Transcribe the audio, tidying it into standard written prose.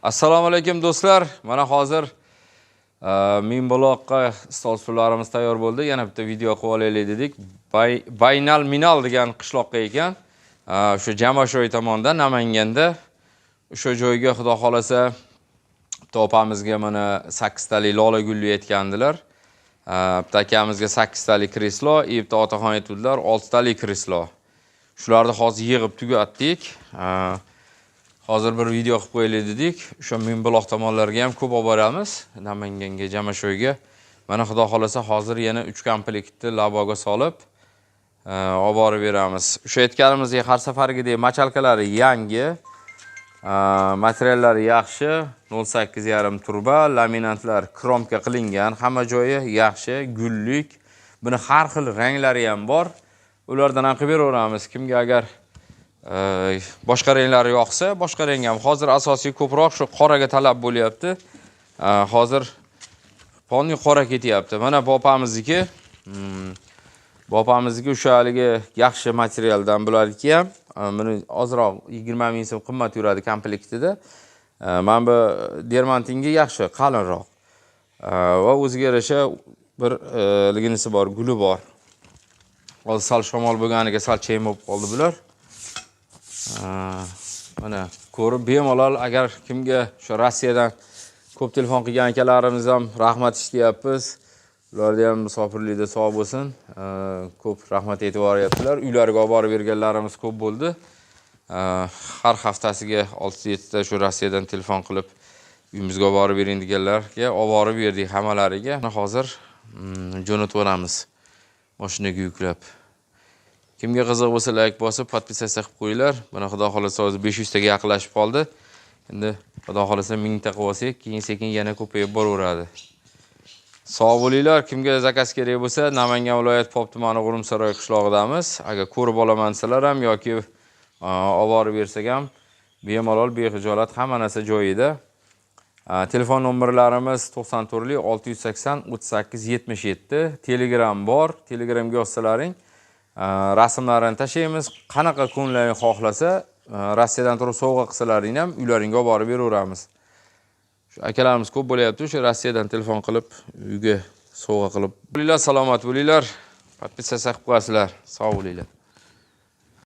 Assalomu alaykum, do'stlar. Mana hozir Mingbuloqqa stol stullarimiz tayyor bo'ldi. Yana bitta video qilib olaylik dedik. Baynal Minal degan qishloqqa ekan. O'sha Jamashoy tomonda, Namanganda. O'sha joyga, xudo xolasa, bitta opamizga mana 8 talik lola gulli aytgandilar. Bitta akamizga 8 talik kreslo, и bitta otaxon aytuvdilar 6 talik kreslo. Shularni hozir yig'ib tugatdik. Hozir bir video qilib qo'yaylik dedik. O'sha Mingbuloq tomonlarga ham ko'p olib boramiz. Namanganga, Jamashoyga. Mana, xudo xolasa, hozir yana 3 komplektni laboga solib, olib borib beramiz. O'sha aytganimizdek, har safargidek мочалка lari yangi. Materiallari yaxshi, 0.8,5 truba, laminatlar кромка qilingan, hamma joyi yaxshi, gullik. Buni har xil ranglari ham bor. Ulardan ham qilib beraveramiz. Kimga agar boshqa ranglari yoqsa, boshqa rang ham. Hozir asosiy ko'proq shu qoraga talab bo'lyapti. Hozir полный qora ketyapti. Mana bu opamizniki. Bu opamizniki o'sha haligi yaxshi materialdan bularniki ham. Buni ozroq 20 ming so'm qimmat yuradi komplektida. Mana bu dermantingi yaxshi, qalinroq. Va o'ziga yarasha bir liginisi bor, guli bor. Hozir sal shamol bo'lganiga sal chayin bo'lib qoldi bular. Mana ko'rib bemalol, agar kimga shu Rossiyadan ko'p telefon qilgan akalarimiz ham, rahmat, ishlayapmiz. Ularga ham musofirlikda sog' bo'lsin. Ko'p rahmat aytib yuboryaptilar. Uylariga olib borib berganlarimiz ko'p bo'ldi. Har haftasiga 6-7 ta shu Rossiyadan telefon qilib, uyimizga olib borib bering deganlarga olib borib berdik hammalariga. Mana hozir jo'natib yuboramiz mashinaga yuklab. Kimga qiziq bo'lsa, layk bosib, подписаться qilib qo'yinglar. Mana, xudo xolasa, hozir 500 taga yaqinlashib qoldi. Endi, xudo xolasa, 1000 ta qilib olsak, keyin sekin yana ko'payib boraveradi. Sog' bo'linglar. Kimga заказ kerak bo'lsa, Namangan viloyat, Pop tumani, G'urumsaroy qishlog'idamiz. Agar ko'rib olaman desalar ham yoki olib borib bersak ham bemalol, bexijolat, hamma narsa joyida. Telefon nomerlarimiz 94 680 38 77. Telegram bor. Telegramga yozsalaring, rasmlarini tashlaymiz. Qanaqa ko'ngllaring xohlasa, Rossiyadan turib sovg'a qilsalaring ham uylaringga olib borib beraveramiz. Shu akalarimiz ko'p bo'lyapti, o'sha Rossiyadan telefon qilib, uyga sovg'a qilib. Bo'linglar, salomat bo'linglar. Подписаться qilib qo'yasizlar. Sog' bo'linglar.